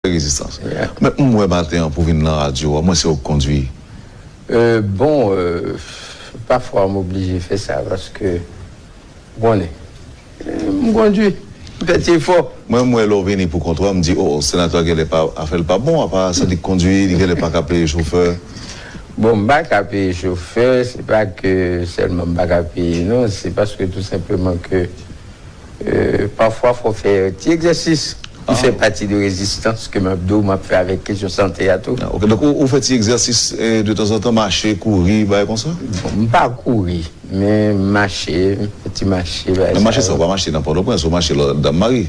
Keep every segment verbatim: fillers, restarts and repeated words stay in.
Rezistans. Yeah. Men m wè maten an pou vin nan radyo a, mwen se ou k kondwi. Euh, bon, euh, pafwa m oblije fè sa paske, w konnen, euh, m kondwi, m fè ti efò. Mwen, m wè lè w vini pou kont ou a, m di, oh, oh, senatè a genlè pa, afè l pa bon, apa se li k kondwi, li genlè pa ka peye chofè. Bon, m pa ka peye chofè, se pa ke sèlman m pa ka peye, non, se paske tou senpleman ke, euh, pafwa, fò fè ti egzèsis. Li fè pati de rezistans ke m ap di w, m ap fè avèk kesyon sante a tou. Ah, ok. Donk, ou, ou fè ti egzèsis, eh, de tanzantan, mache, kouri, bagay konsa? Bon, m pa kouri, men mache, m fè ti mache, bagay sa yo. Men mache sa, ou pa mache nan Pòtoprens, ou mache lò Dam Mari.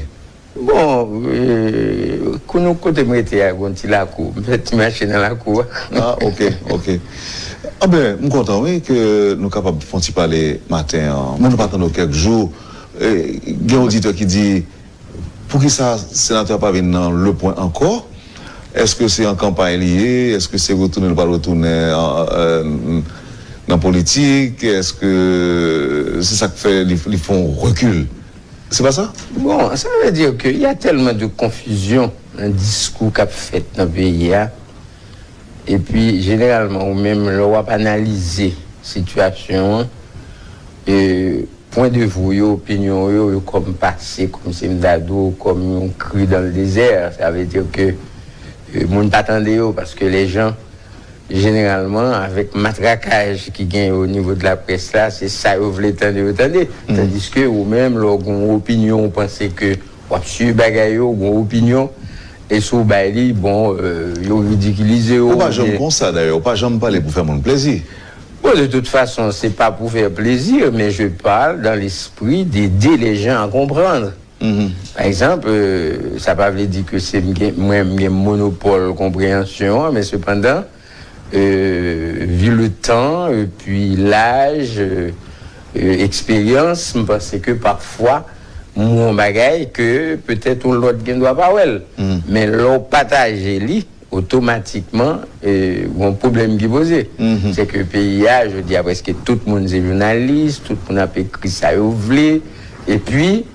Bon, eh, kou nou, kote m rete a, gon ti lakou. M fè ti mache nan lakou a. Ah, ok, ok. Anben, m kontan, wi, ke nou kapab fè yon ti pale maten an. Moun nou pa tande w kèk jou. Eh, gen oditè ki di, poukisa senatè a pa vin nan Le Point ankò? Èske se an kanpay li ye? Èske se retounen l pral retounen an, an, nan politik? Èske se sa k fè li, li fè yon rekil? Se pa sa? Bon, ça veut dire que il y a tellement de confusion nan diskou k ap fèt nan peyi a. Epi, jeneralman, ou menm, lè w ap analize sitiyasyon an, e, pwen de vi w yo, opinyon w yo, yo kòm pase, kòm si m ta di w, kòm yon cri dans le désert. Ça veut dire que, e, moun pa tande yo, paske les gens, jeneralman, avèk matrakaj ki genyen o nivo de la près la, se sa yo vle tande, yo tande. Tandiske ou menm, lè w gen yon opinyon, ou panse ke w ap swiv bagay yo, ou gen yon opinyon, e si w bay li, bon, euh, yo ridikilize w, oubyen... Ou pa janm konsa, dayè, ou pa janm pale pou fè moun plezi. Bon, de toute façon, c'est pas pour faire plaisir, mais je parle dans l'esprit d'aider les gens à comprendre. Mhm. Pa egzanp, euh, sa pa vle di ke se m gen, mwen m gen monopòl konpreyansyon an, men sepandan, euh, vu le temps, epi laj, euh, euh, eksperyans, m panse ke pafwa, m wè yon bagay ke petèt yon lòt gen dwa pa wè l. Mhm. Men lè w pataje li, otomatikman, euh, yon pwoblèm ki poze. Mhm. Se ke peyi a, jodi a, prèske tout moun se jounalis, tout moun ap ekri sa yo vle, epi,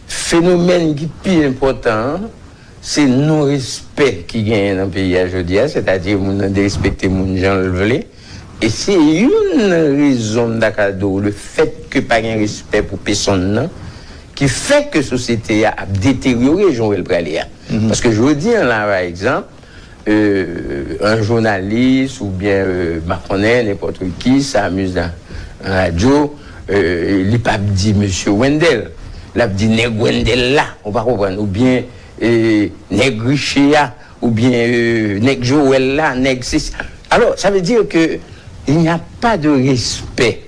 fenomèn ki pi enpòtan an, se non respè ki genyen nan peyi a jodi a, sètadi moun nan derespekte moun jan l vle. E se youn nan rezon m ta ka di w, le fèt ke pa gen respè pou pèsonn nan, ki fè ke sosyete a ap deteryore jan w wè l prale a. Mhm. Paske jodi a la, pa egzanp, euh, yon jounalis oubyen, euh, m pa konnen, nenpòt ki, sa amizan radyo, euh, li p ap di mesye Wendell. L ap di nèg Wendell la, ou pa konprann, oubyen, euh, nèg Riche a, oubyen, euh, nèg Joel la, nèg sesi. Alors, ça veut dire que il n'y a pas de respect.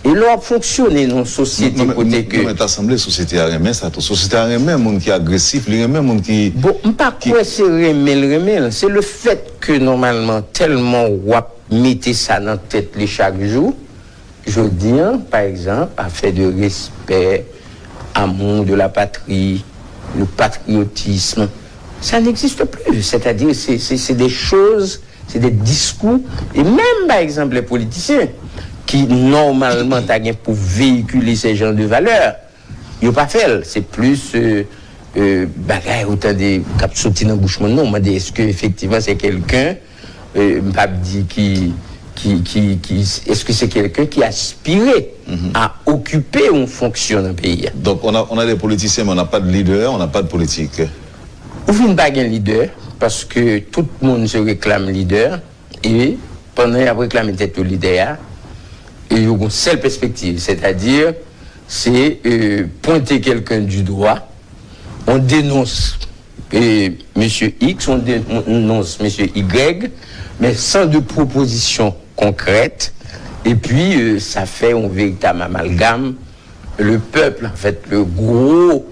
E lè w ap fonksyone nan yon sosyete kote ke... Non, men ta sanble sosyete a renmen sa tou. Sosyete a renmen moun ki agresif, li renmen moun ki... Bon, m pa kwè se renmen l renmen l. Se le fèt ke nòmalman, tèlman w ap mete sa nan tèt li chak jou, jodi a, pa egzanp, afè de respè, amour de la patrie, le patriotisme, ça n'existe plus. C'est-à-dire, c'est, c'est, c'est des choses, c'est des discours, et même, par exemple, les politiciens qui, normalement, ta gen pou véhiculer ces genres de valeurs, yo pa fè l. Se plis, euh, euh, bagay ou tande k ap soti nan bouch moun nan, ou mande, èske efektivman se kèlken, euh, m p ap di ki, ki, ki, ki, èske se kèlken ki aspire a okipe yon fonksyon nan peyi a? Donc, on a, on a des politiciens, mais on n'a pas de leader, on n'a pas de politique. Ou fin pa gen lidè, paske tout moun se reklame lidè, e pandan y ap reklame tèt yo lidè a, e yo gon sèl pèspektiv, sètadi, se, euh, pointe quelqu'un du doigt, on dénonce, euh, monsieur X, on dénonce monsieur Y, mais sans de proposition concrète, et puis, euh, ça fait un véritable amalgame. Le peuple, en fait, le gros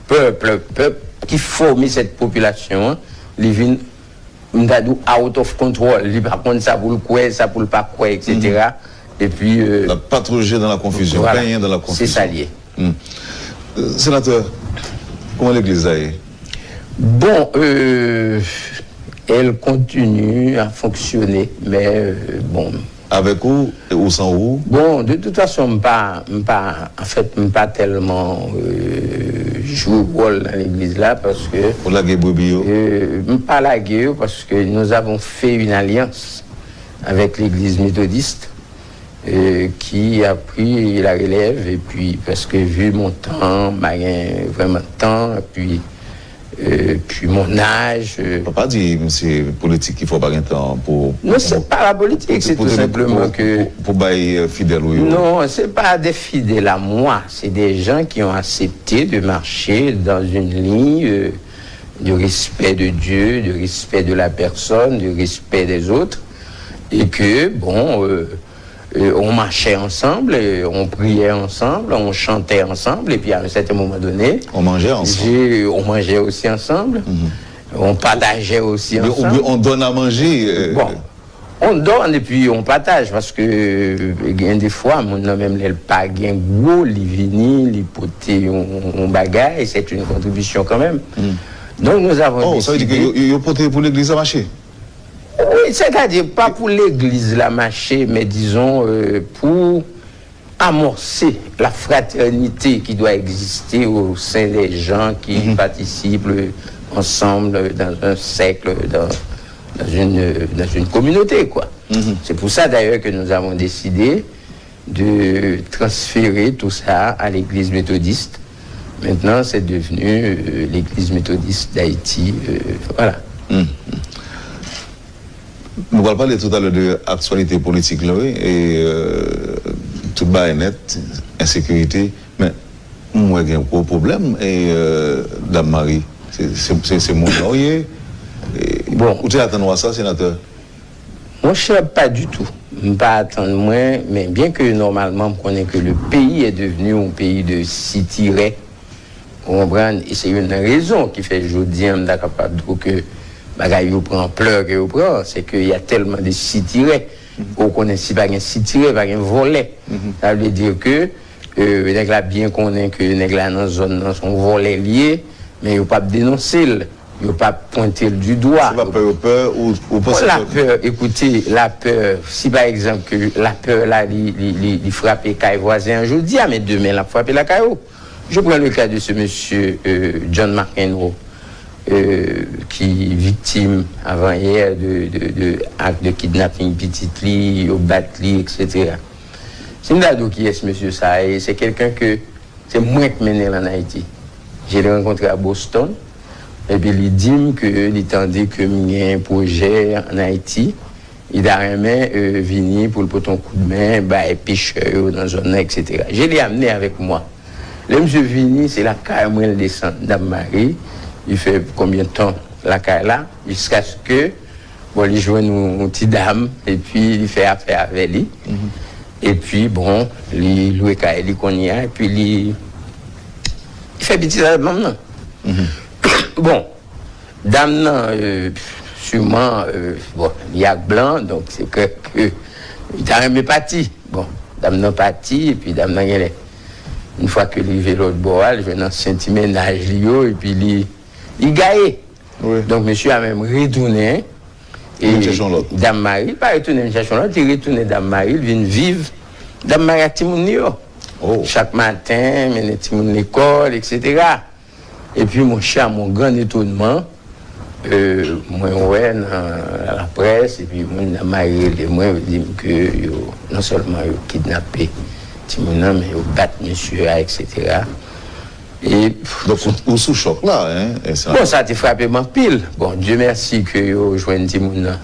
peuple, pèp ki fòme cette population an, li vin, m ta di w, out of control. Li pa konn sa pou l kwè, sa pou l pa kwè, et cetera. Epi, euh, la patauger dans la confusion, voilà, baigner dans la confusion. Se sa l ye. Hmm. Euh, senatè, kòman legliz la ye? Bon, euh, elle continue à fonctionner, mais, euh, bon. Avèk ou, ou san ou? Bon, de toute façon, m pa, m pa, an fèt, m pa tèlman, euh, jwe wòl nan legliz la, paske... Ou lage brebi yo? Euh, m pa lage yo, paske nous avons fait une alliance avec l'église méthodiste, euh, qui a pris la relève, et puis, parce que vu mon temps, ma gen vraiment de temps, et puis, euh, puis mon âge, euh, Papa di m se politik ki fè w pa gen tan pou... Non, c'est pas la politique, c'est tout simplement que... Pou bay, euh, fidèl ou yo. Non, c'est pas des fidèles à moi, c'est des gens qui ont accepté de marcher dans une ligne, euh, de respect de Dieu, de respect de la personne, de respect des autres, et que, bon, euh, euh, on marchait ensemble, euh, on priait ensemble, on chantait ensemble, et puis à un certain moment donné, on mangeait ensemble. On mangeait aussi ensemble, on partageait aussi ensemble. Ou byen, on donne à manger, euh. Bon, on donne et puis on partage, paske, euh, gen de fwa, moun nan menm lè l pa gen gwo, li vini, li pote yon, yon bagay, c'est une contribution quand même. Donc nous avons décidé... Oh, sa vle di ke yo, yo, yo pote pou legliz la mache? Wi, sètadi, pa pou legliz la mache, men dizon, euh, pou amorcer la fraternité qui doit exister au sein des gens qui participent ensemble dans un cercle, dans, dans une, dans une communauté, quoi. C'est pour ça d'ailleurs que nous avons décidé de transférer tout ça à l'église méthodiste. Maintenant, c'est devenu, euh, l'église méthodiste d'Haïti. Euh, voilà. Nou pral pale toutalè de aktyalite politik la, wi, e, euh, tout bagay nèt, ensekirite, men m wè gen gwo pwoblèm, e, euh, Dam Mari, se, se, se, se moun nan w ye, e, bon, ou te atann w a sa, senatè? Monchè, pa ditou. M pa atann mwen, men byen ke nòmalman m konnen ke le pays est devenu un pays de sitirè, ou konprann? E se youn nan rezon ki fè jodi a m ta kapab di w ke bagay yo pran anplè ke yo pran, se ke y a tèlman de sitirè. Ou konnen si pa gen sitirè, pa gen vòlè. Sa vle di ke, euh, nèg la byen konnen ke nèg la nan zòn nan se yon vòlè li ye, men yo p ap denonse l, yo p ap pwente l du dwa. Se pa pè yo pè, ou, ou panse... Lapè, ekoute, lapè, si pa egzanp ke lapè la, li, li, li, li frape kay vwazen an jodi a, men demen l ap frape lakay ou. Je prends le cas de ce monsieur, euh, John McEnroe, euh, ki viktim avan yè de, de, de ak de kidnaping pitit li, yo bat li, et cetera. Si m ta di w kiyès mesye sa a ye, se kelken ke se mwen k mennen l ann Ayiti. Je l'ai rencontré à Boston, epi li di m ke li tande ke m gen pwojè ann Ayiti, li ta renmen, euh, vini pou l pote yon koudmen bay pechè yo nan zòn nan, et cetera. Je l'ai amené avec moi. Lè misye vini, se lakay mwen l desann, Dam Mari. Li fè konbyen tan lakay la, jiskaske, bon, li jwenn yon, yon ti dam, epi li fè afè avè li. Epi, bon, li lwe kay li kounye a, epi li, li fè pitit avè dam nan. Bon, dam nan, euh, siman, euh, bon, li ak blan, donk se klè ke li ta renmen pati. Bon, dam nan pati, epi dam nan genlè, yon fwa ke li rive lòt bò a, li jwenn ansyen ti mennaj li yo, epi li, li gaye. Wi. Donk, mesye a menm retounen, e vin chèche yon lòt. Dam Mari, li pa retounen vin chèche yon lòt, li retounen Dam Mari, li vin viv Dam Mari ak timoun li yo. Oh. Chak maten, mennen timoun lekòl, et cetera. Epi, monchè, à mon grand étonnement, euh, mwen wè nan laprès, epi moun nan mari rele mwen, yo di m ke yo, non sèlman yo kidnape timoun nan, men yo bat mesye a, et cetera. E, donk, ou, ou sou chòk la, hein, e sa... Bon, sa te frape m anpil. Bon, Dieu merci ke yo jwenn timoun nan.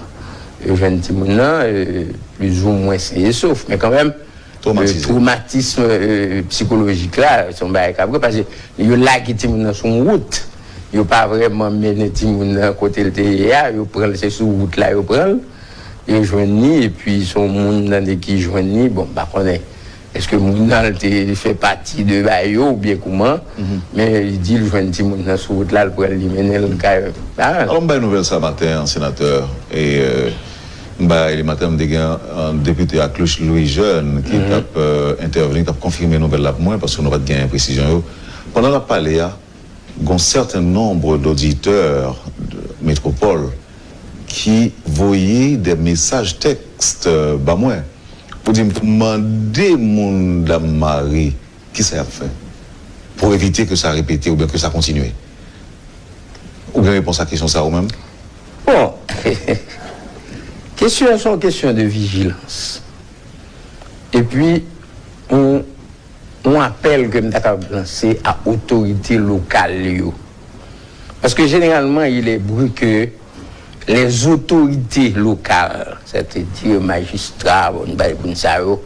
Yo jwenn timoun nan, euh, plizoumwen sen e sof, men kanmenm, twomatism, euh, twomatism, euh, sikolojik la, se yon bagay k ap rive, paske yo lage timoun nan sou yon wout. Yo pa vrèman mennen timoun nan kote l te ye a, yo pran l, se sou wout la yo pran l, yo jwenn li, epi se yon moun tande ki jwenn li, bon, m pa konnen èske moun nan l te fè pati de bagay yo oubyen kouman, men li di l jwenn timoun nan sou wout la, l pran l, li mennen l kay. Ah. Alò, m bay nouvèl sa maten an, senatè, e, euh, M bay li maten, m te gen, euh, depite Akluch Louis Jeune ki t ap, euh, entèvni, t ap konfime nouvèl la pou mwen, paske nou pa t gen presizyon yo. Pandan l ap pale a, gon sèten nonb doditè de Metropole ki voye de mesaj tèks, euh, ba mwen pou di m pou m mande moun Dam Mari kisa y ap fè. pou evite ke sa repete oubyen ke sa kontinye? Ou gen repons a kesyon sa ou menm? Bon, kesyon an se yon kesyon de vijilans. Epi, yon, yon apèl ke m ta kapab lanse a otorite lokal yo. Paske jeneralman, il est vrai que les autorités locales, c'est-à-dire majistra, bon, bay moun sa yo,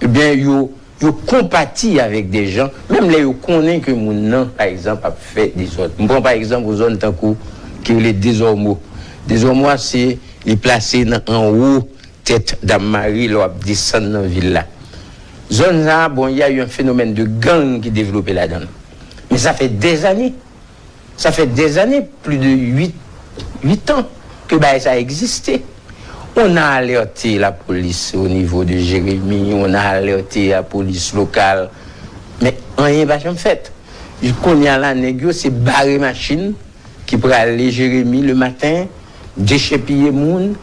ebyen, yo, yo konpati avèk de jan, menm lè yo konnen ke moun nan, pa egzanp, ap fè dezòd. M pran pa egzanp yon zòn tankou ki rele Dezòmo. Dezòmo a se, li plase nan anwo tèt Dam Mari lè w ap desann nan vil la. Zòn sa a, bon, il y a eu un phénomène de gang ki devlope ladan l. Men sa fè dèzane. Sa fè dèzane, plus de huit, huit ans, ke bagay sa egziste. On a alerté la police au niveau de Jérémie, on a alerté la police locale, men anyen pa janm fèt. Kounye a la, nèg yo se bare machin ki prale Jeremi le maten, dechèpiye moun.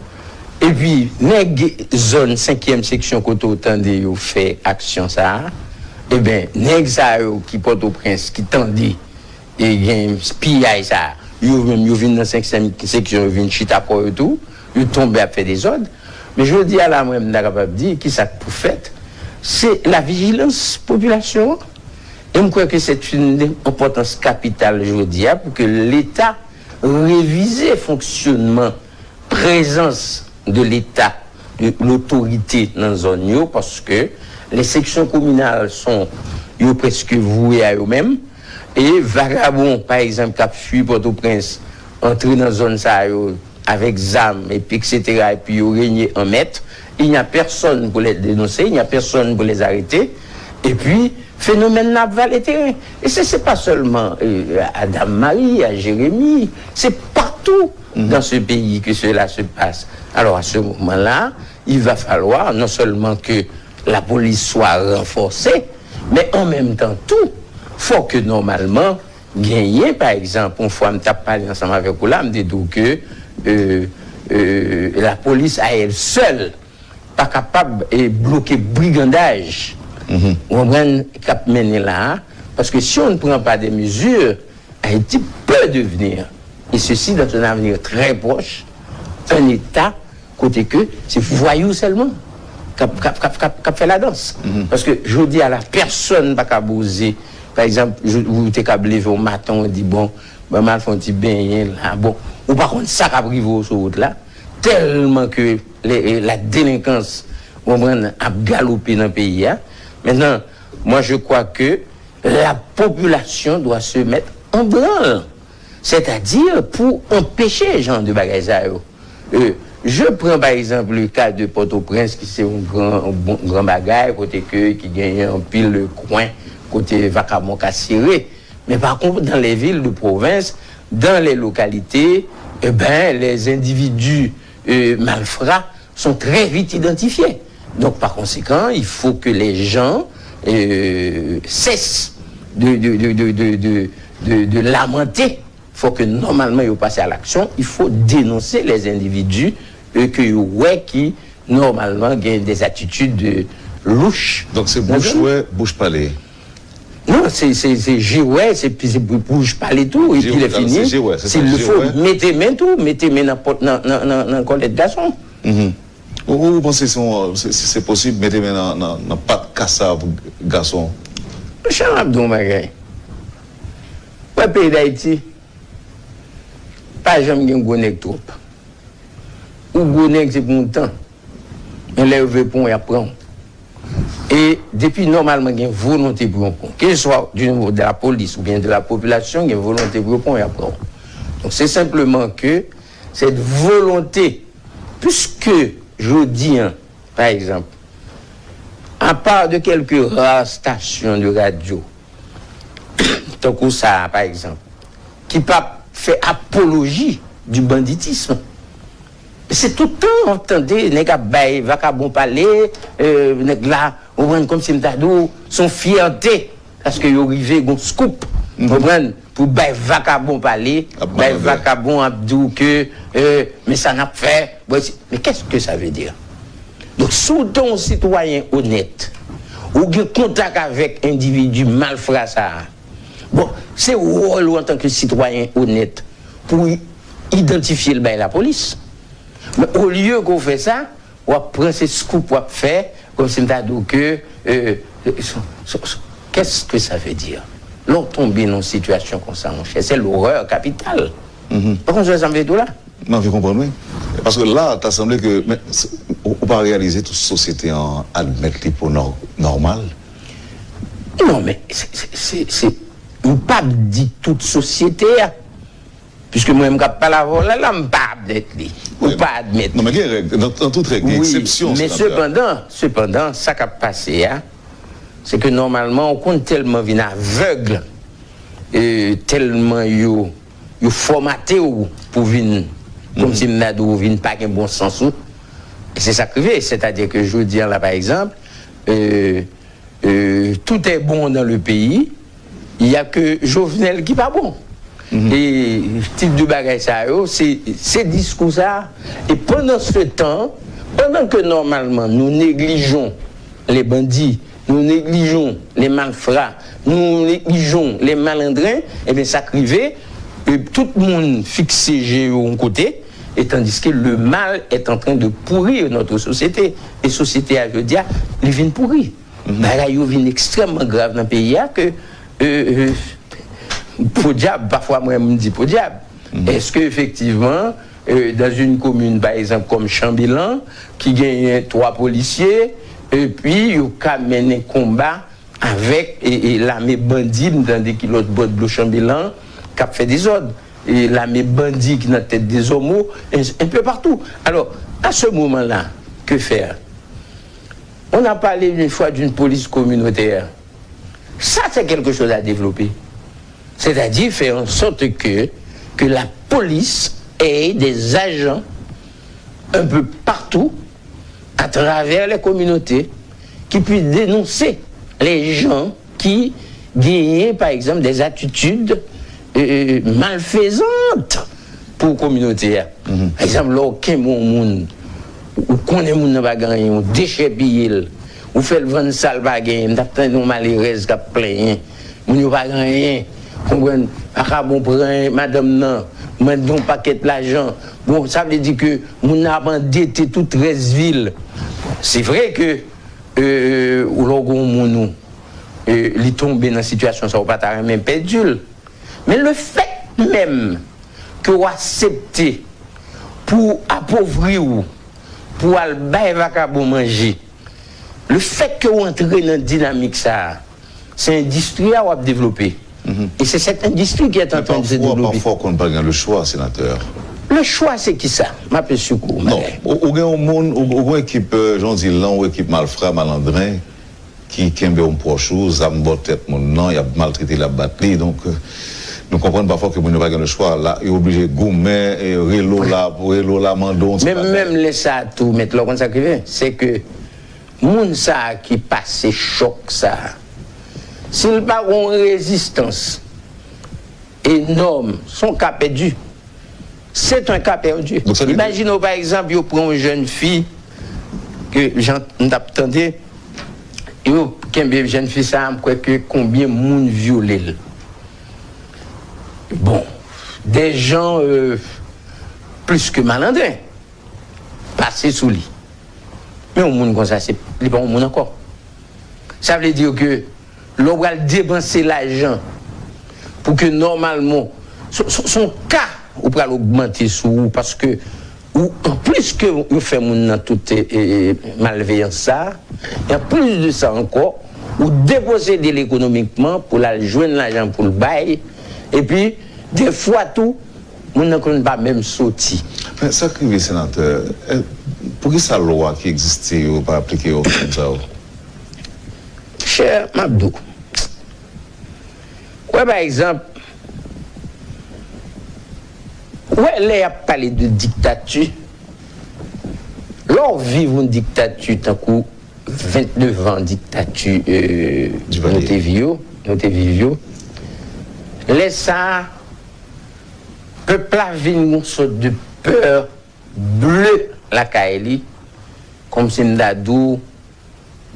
Epi, nèg zòn senkyèm seksyon kote w tande yo fè aksyon sa a, ebyen, nèg sa yo ki Pòtoprens, ki tande e gen piyay sa a, yo menm, yo vin nan senkyèm seksyon, yo vin chita kò yo tou, yo tonbe ap fè dezòd. Men jodi a la, mwen, m ta kapab di, ki sa k pou fèt? Se la vijilans popilasyon an. E m kwè ke se yon enpòtans kapital jodi a pou ke Leta revize fonksyonman, prezans de Leta, de lotorite nan zòn yo, paske les sections communales sont, yo prèske vwe a yo menm. E vagabon, pa egzanp, k ap fui Pòtoprens, antre nan zòn sa yo, avèk zam, epi et cetera, epi yo renye an mèt, il n'y a personne pour les dénoncer, il n'y a personne pour les arrêter, epi fenomèn nan ap vale teren. E se, se pa sèlman, euh, a Dam Mari, a Jeremi, se patou dans ce pays que cela se passe. Alors, à ce moment-là, il va falloir non seulement que la police soit renforcée, men an menm tan tou, fò ke nòmalman, genyen, pa egzanp, yon fwa m t ap pale ansanm avèk ou la, m te di w ke, euh, euh, la police à elle seule pa kapab, eh, bloke brigandaj, ou konprann, k ap mennen la a, paske si on ne prend pas des mesures, Haïti peut devenir, et ceci dans un avenir très proche, un État kote ke se vwayou sèlman k ap, k ap, k ap, k ap, k ap fè ladans. Paske jodi a la, pèsonn pa ka boze. Pa egzanp, ou te kab leve yon maten, ou di, bon, ban m al fè yon ti benyen la. Bon, ou pa konn sa k ap rive w sou wout la. Tèlman ke le, la delenkans, ou konprann, ap galope nan peyi a. Maintenant, moi, je crois que la population doit se mettre en branle. Sètadi pou anpeche jan de bagay sa yo. Euh, je prends par exemple le cas de Pòtoprens, ki se yon gran, yon bon, gran bagay, kote ke, ki genyen anpil kwen, kote vakabon ka sere. Men pa kont, dans les villes de province, dans les localités, eh ben, les individus, euh, malfrats sont très vite identifiés. Donc, par conséquent, il faut que les gens, euh, cessent de, de, de, de, de, de, de, de lamenter. Fò ke nòmalman yo pase a laksyon. Il faut dénoncer les individus, euh, ke yo wè ki nòmalman gen des attitudes, euh, louches. Donk se bouch wè, bouch pale. Non, se, se, se je wè, se, se bouch pale tou, epi lè fini, s'il le faut, mete men tou, mete men nan pòt, nan, nan, nan, nan kòlèt gason. Ou, ou panse se yon, se, se, se posib mete men nan, nan, nan pat kasav gason? Monchè, m ap di w yon bagay. Wè peyi Dayiti, pa janm gen gwo nèg twòp. Ou gwo nèg se pou yon tan. Men lè yo vle pran w, y ap pran w. E depi nòmalman gen volonte pou yo pran w, keseswa du niveau de la police oubyen de la popilasyon, gen volonte pou yo pran w, y ap pran w. Donk, se senpleman ke cette volonté, puisque jodi a, pa egzanp, à part de quelques rares stations de radio, tankou sa a, pa egzanp, ki p ap fè apoloji du banditisme. Se tout tan w ap tande nèg ap bay vakabon pale, euh, nèg la, ou konprann, kòmsi m ta di w, se yon fyète, paske yo rive gon scoop, ou konprann, pou bay vakabon pale, bay vakabon ap di w ke, euh, men sa n ap fè, bon, men qu'est-ce que ça veut dire? Donk, si w te yon sitwayen onèt, ou gen kontak avèk endividi malfra sa a, Bon, se wòl ou antanke sitwayen onèt pou idantifye l bay lapolis. Men olye ke w fè sa, w ap pran se scoop w ap fè, kòmsi m ta di w ke, euh, so- so- so- qu'est-ce que ça veut dire? Lè w tonbe nan yon sitiyasyon konsa, monchè, c'est l'horreur capitale. Ou konprann sa m vle di w la? Mwen anvi konprann, wi. Paske la, ta sanble ke, men, se- ou, ou pa reyalize tout sosyete an admèt li pou nò- nòmal. Non, men, se, se, se, se, m p ap di tout sosyete a. Piske mwen, m k ap pale avè w la, la, m pa admèt li. Ou pa admèt. Non, men gen règ. Nan, nan tout règ, gen eksepsyon, men senatè. Sepandan, sepandan, sa k ap pase a, se ke nòmalman, ou konn tèlman vin avèg, e tèlman yo, yo fòmate w pou vin, kòmsi m ta di w, vin pa gen bon sans ou. E se sa k rive. Sètadi ke jodi a la, pa egzanp, e, euh, tout est bon dans le pays, il y a que Jovenel ki pa bon. E tip de bagay sa yo, se, se diskou sa. E pandan se tan, pandan ke nòmalman nou neglijon les bandits, nou neglijon les malfrats, nou neglijon les malandrins, ebyen sa k rive, e tout moun fikse je yo yon kote, e tandiske le mal est en train de pourrir notre société. E sosyete a jodi a, li vin pouri. Bagay yo vin ekstrèmman grav nan peyi a ke, euh, euh, podyab, pafwa mwen m di podyab. Èske efektivman, euh, dans une commune, pa egzanp, kòm Chanbelan, ki genyen twa polisye, epi yo ka mennen konba avèk, e, e, lame bandi, m tande ki lòt bò dlo Chanbelan, k ap fè dezòd. E lame bandi ki nan tèt dezòmo, un peu partout. Alors, à ce moment-là, que faire? On a parlé une fois d'une police communautaire. Ça, c'est quelque chose à développer. C'est-à-dire faire en sorte que, que la police ait des agents un peu partout, à travers les communautés, qui puissent dénoncer les gens qui genyen, pa egzanp, des attitudes, euh, malfaisantes pou kominote a. Pa egzanp, lè w kenbe yon moun, ou konnen moun nan pa gen anyen, ou dechèpiye l, ou fè l vann sa l pa genyen, m t ap tande yon malerèz k ap plenyen, moun yo pa gen anyen, konprann, vakabon pran madanm nan, mande yon pakèt lajan. Bon, sa vle di ke moun nan ap andete tout rès vi l. Se vre ke, euh, ou lè w gen yon moun ou, euh, li tonbe nan sitiyasyon sa, ou pa ta renmen pèdi l. Men lefèt menm ke w aksepte pou apovri w, pou w al bay vakabon manje, lefèt ke w antre nan dinamik sa a, se endistri a w ap devlope. E se sèt endistri ki est en train de se développer. Pafwa, pafwa, w konn pa gen lechwa, senatè. Lechwa, se kisa? M ap esplike w yon bagay. Non, ou, ou gen yon moun, ou, ou gen yon ekip, euh, jan w di l lan, yon ekip malfra, malandren, ki kenbe yon pwòch ou, zam bò tèt moun nan, y ap maltrete l, y ap bat li. Donk, euh, nou konprann pafwa ke moun yo pa gen lechwa. La, yo oblije goumen, e rele w la, rele w la, mande w yon ti bagay. Men menm lè sa a tou, mèt, lè w konn sa k rive, se ke moun sa a ki pase chòk sa a, si l pa gen yon rezistans enòm, se yon ka pèdi. C'est un cas perdu. Imajine w, pa egzanp, yo pran yon jèn fi, ke jan m t ap tande, yo kenbe jèn fi sa a, m kwè ke konbyen moun vyole l. Bon, des gens, euh, plus que malandrins pase sou li. Men yon moun konsa, se, li pa yon moun ankò. Sa vle di ke lè w pral depanse lajan pou ke nòmalman, se, se, se yon ka ou pral ogmante sou ou, paske ou, anplis ke yo fè moun nan tout, e, e, e, malveyans sa, e anplis de sa ankò, ou deposede l ekonomikman pou l al jwenn lajan pou l bay, epi, defwa tou, moun nan konn pa menm soti. Men sa k rive, senatè, e, poukisa lwa ki egziste yo pa aplike yo kòm sa yo? Chè, m ap di w. Wè, pa egzanp, wè, lè y ap pale de diktati, lè w viv yon diktati tankou vennneuf an diktati, euh, nou te viv yo, nou te viv yo. Lè sa a, pèp la vin yon sòt de pè ble lakay li, kòmsi m ta di w,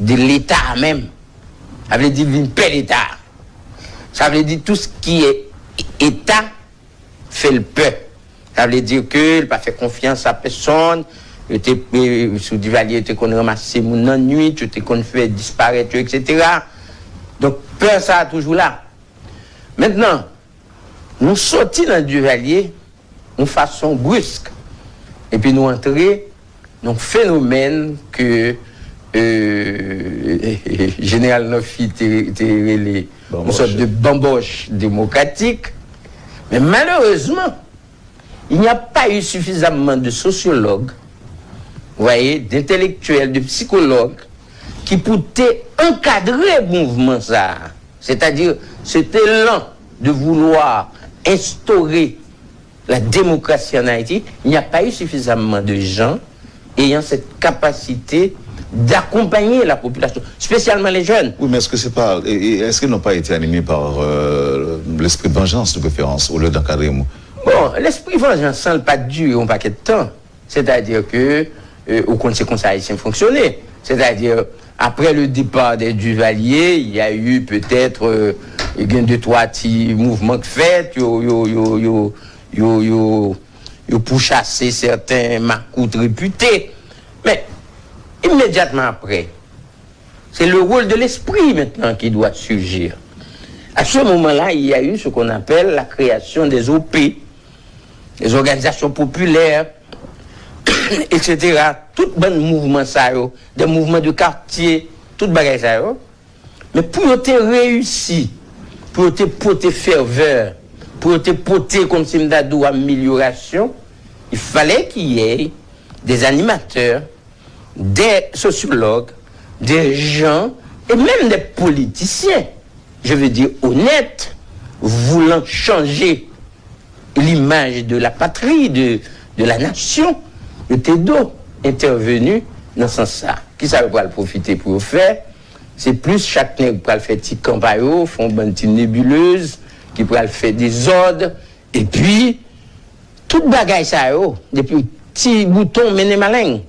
de Leta menm. Sa vle di l vin pè Leta. Sa vle di tout ce qui est État fait le peur. Sa vle di ke l pa fè konfyans a pèsonn. Yo te, eh, sou Divalye, yo te konn ranmase moun nan nwit, yo te konn fè disparèt yo, et cetera. Donk, pè sa a toujou la. Mentnan, nou soti nan Divalye yon fason brisk, epi nou antre nan yon fenomèn ke, euh, Jeneral Namphy te, te rele yon sòt de bamboch demokratik. Men malerezman, il n'y a pas eu suffisamment de sociologues, vous voyez, d'intellectuels, de psychologues, ki pou te ankadre mouvman sa a. C'est-à-dire, cet élan de vouloir instaurer la démocratie en Haïti, il n'y a pas eu suffisamment de gens ayant cette capacité d'accompagner la population, spécialement les jeunes. Oui, mais est-ce que c'est pas, et, et est-ce qu'ils n'ont pas été animés par euh, l'esprit de vengeance de préférence au lieu d'encadrer? Bon, lespri vanjans lan, l pa t dire yon pakèt tan. Sètadi ke, euh, ou konn se konsa Ayisyen fonksyone. Sètadi, après le départ des Duvalier, il y a eu peut-être, euh, gen de twa ti mouvman k fèt, yo, yo, yo, yo, yo, yo, yo pouchase sèten makout repite. Men, imedyatman apre, c'est le rôle de l'esprit maintenant qui doit surgir. À ce moment-là, il y a eu ce qu'on appelle la création des O P, des organisations populaires, et cetera. Tout bann mouvman sa yo, des mouvements de quartier, tout bagay sa yo. Men pou yo te reyisi, pou yo te pote fèvè, pou yo te pote, kòmsi m ta di w, amelyorasyon, il fallait qu'il y ait des animateurs, des sociologues, des gens, et même des politiciens, je veux dire honnêtes, voulant changer l'image de la patrie, de, de la nation, yo te dwe entèveni nan sans sa. Kisa yo pral pwofite pou yo fè? Se plis chak nèg pral fè ti kan pa yo, fè yon bann ti nebilez ki pral fè dezòd, epi tout bagay sa yo, depi ti bouton mennen maleng.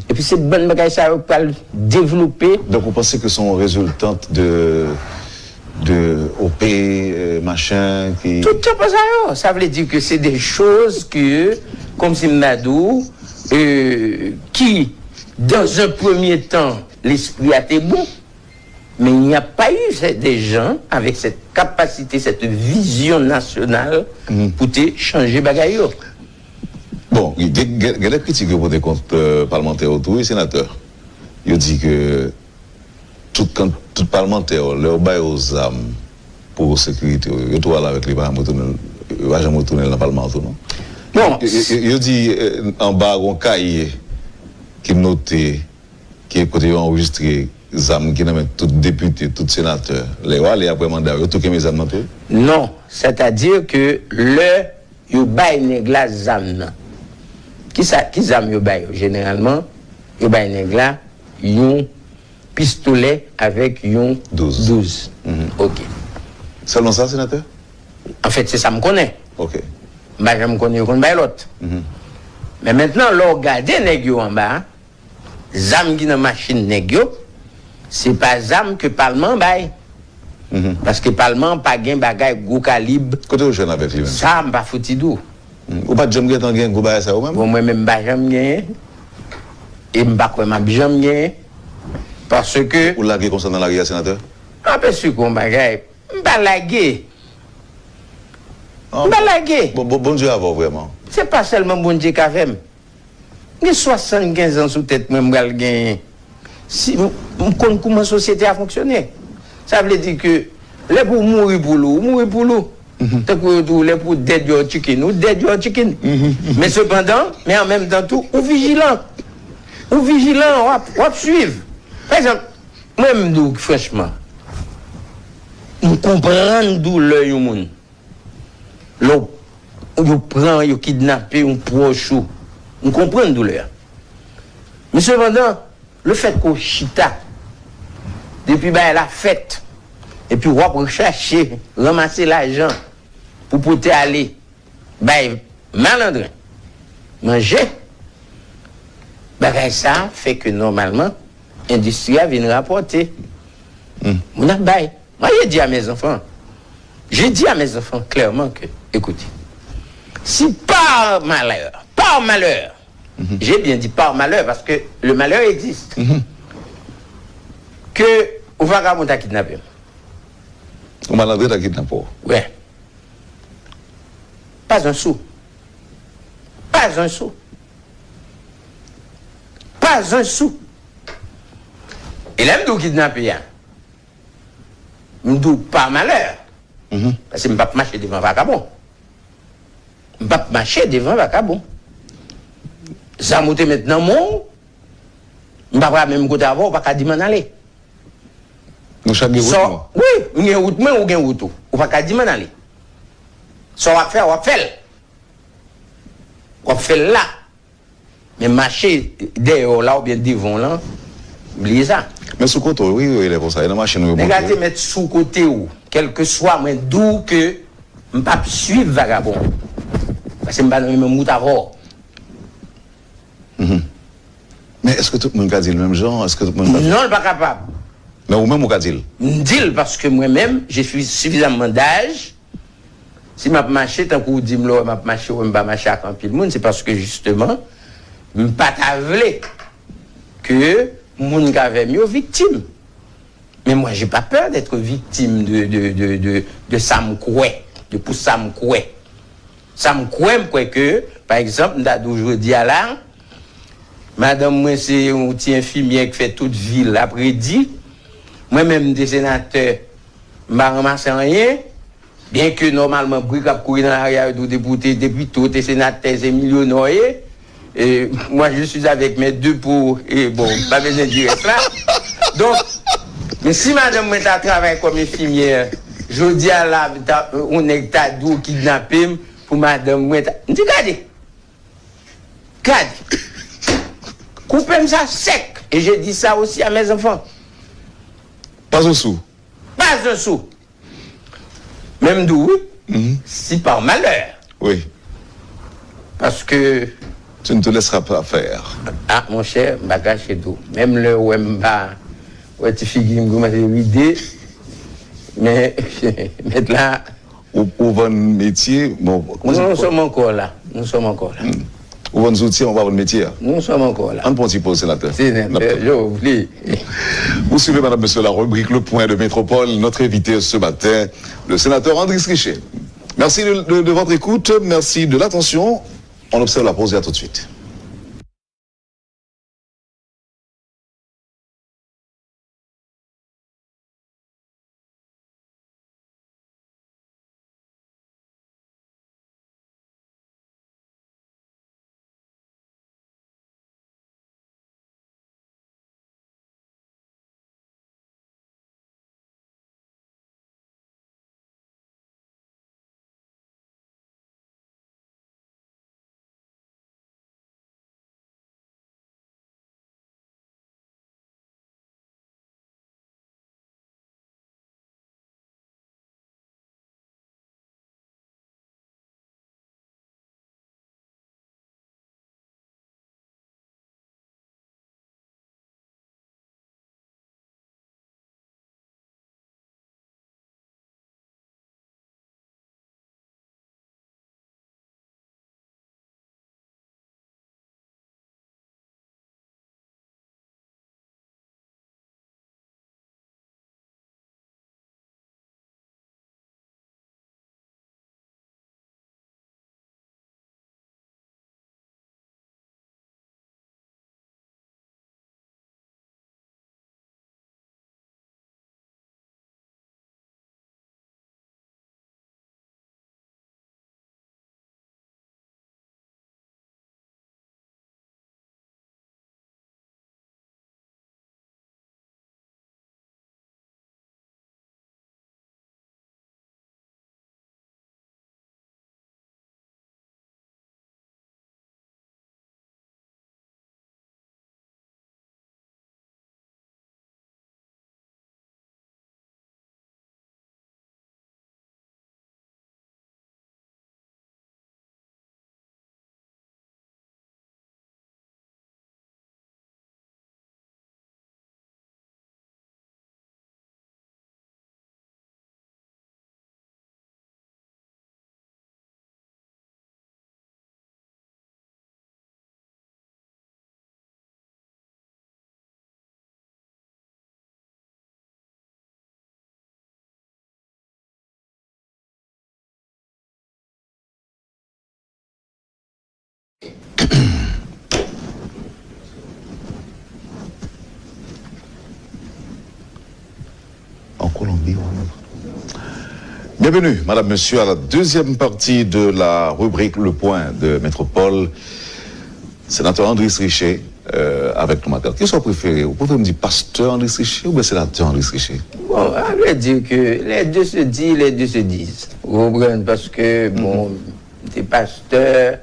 Epi se bann bagay sa yo k pral devlope. Donc, vous pensez que sont résultantes de, de O P, euh, machin, qui... Tout sa sa yo. Sa vle di ke se de choz ke, kòmsi m ta di w, euh, ki, dans un premier temps, lespri a te bon, men il n'y a pas eu des gens avec cette capacité, cette vision nationale pou te chanje bagay yo. Bon, gen de kritik yo pote kont palmantè yo tou, wi, senatè. Yo di ke tout, tout palmantè yo, lè yo ba yo zam pou sekirite yo, yo tou al avèk li, pa janm retounen, yo pa janm retounen nan palman tou, non? Bon, yo di anba gon kaye ki note, ki kote yo anrejistre zam ki nan men tout depite, tout senatè. Lè yo ale apre manda yo, yo tou kenbe zam nan tou? Non, sètadi ke lè yo bay nèg la zam nan. Kisa, ki zam yo bay yo? Jeneralman, yo bay nèg la yon pistolè avèk yon douz. Douz. Ok. Sèlman sa, senatè? Anfèt, se sa m konnen. Ok. M pa janm konnen yo konn bay lòt. Men mentnan, lè w gade nèg yo anba a, zam ki nan machin nèg yo, se pa zam ke palman an bay. Paske palman an pa gen bagay gwo kalib. Kote w jwenn avèk li menm? Sa, m pa fouti di w. Ou pa t janm gentan gen gwo bagay sa yo menm? Bon, mwen menm, m pa janm genyen. E m pa kwè m ap janm genyen. Paske... Ou lage konsa nan lari a, senatè? Apèsi gon bagay. M pa lage. M pa lage. Bon, Bondye avè w vrèman. Se pa sèlman Bondye k avè m. M gen swasannkenz an sou tèt mwen, m pral genyen. Si m, m konn kouman sosyete a fonksyone. Sa vle di ke lè pou w mouri pou lou, ou mouri pou lou. Tankou yo di w, lè pou w dead your chicken, ou dead your chicken. Men sepandan, men an menm tan tou, ou vijilan. Ou vijilan, w ap, w ap swiv. Pa egzanp, mwen m di w franchman, m konprann doulè yon moun. Lè w, yo pran, yo kidnape yon pwòch ou, m konprann doulè a. Men sepandan, lefètke w chita, depi bagay la fèt, epi w ap chache ranmase lajan pou pote ale bay malandren manje, bagay sa a fè ke nòmalman endistri a vin rapòte. Moun ap bay. Moi, je dis à mes enfants, J'ai dit à mes enfants clairement que, écoutez, si par malheur, par malheur, j'ai bien dit par malheur parce que le malheur existe, ke yon vagabon ta kidnape m. Yon malandren ta kidnape w. Wi. Pas yon sou. Pas yon sou. Pas yon sou. E lè m di w kidnape a, m di w pa malè. Paske m p ap mache devan vagabon. M p ap mache devan vagabon. Zam ou te met nan men w, m pa pral menm kote avè w, ou pa ka di m ann ale. Nou chak gen wout nou. Wi, m gen wout mwen, ou gen wout ou. Ou pa ka di m ann ale. Sa w ap fè a, w ap fè l. W ap fè l la. Men mache dèyè w la oubyen devan w lan, bliye sa. Men sou kote w, wi, wi, lè konsa, e nan machin ou yo monte. Nèg la te mèt sou kote w, kèlkeswa mwen di w ke m p ap swiv vagabon. Paske m pa nan menm wout avè w. Men èske tout moun ka di l menm jan? Èske tout moun ka... Non, l pa kapab. Men ou menm ou ka di l? M di l paske mwen menm, je suis suffisamment d'âge. Si m ap mache, tankou w di m lè w wè m ap mache, w wè m pa mache ak anpil moun, se paske jisteman, m pa ta vle ke moun k avè m yo viktim. Men mwen, j'ai pas peur d'être victime de, de, de, de, de sa m kwè, de pou sa m kwè. Sa m kwè, m kwè ke, pa egzanp, m ta di w jodi a la, madanm mwen se yon ti enfimyè k fè tout vi l ap redi. Mwen menm, m te senatè, m pa ranmase anyen. Byenke nòmalman bri k ap kouri nan lari a yo di w depi w te depite, w te senatè, se milyonè w ye. E, moi, je suis avec mes deux pots, e bon, m pa bezwen di rès la. Donk, men si madanm mwen ta travay kòm enfimyè, jodi a la, ta, yon nèg ta di w kidnape m pou madanm mwen, ta, m di gade, gade, koupe m sa sèk. Et je dis ça aussi à mes enfants. Pas un sou. Pas un sou. Men m di w wi, si par malheur. Wi. Paske... Tu ne te laisseras pas faire. Ah, monchè, m pa kache tou. Menm lè w wè m pa, wè ti figi m kòmanse ride, men mèt la... Ou, ou vann metye, bon, kòman se... Nous sommes encore là. Nous sommes encore là. Ou vann zouti, ou pa vann metye a. Nous sommes encore là. Ann pran ti poz, senatè. Senatè, je vous prie. Vous suivez, madame, monsieur, la rubrique Le Point de Métropole. Notre invité ce matin, le sénateur Andris Riché. Merci de, de, de votre écoute, merci de l'attention. On observe la pause et à tout de suite. Kolonbi, wi. Bienvenue, madame, monsieur, à la deuxième partie de la rubrique Le Point de Métropole. Sénateur Andris Riché, euh, avec nous, matin. Qui soit préféré? Vous pouvez me dire pasteur Andris Riché ou bien sénateur Andris Riché? Bon, à vrai dire que les deux se disent, les deux se disent. Vous comprenez? Parce que, bon, m te pastè,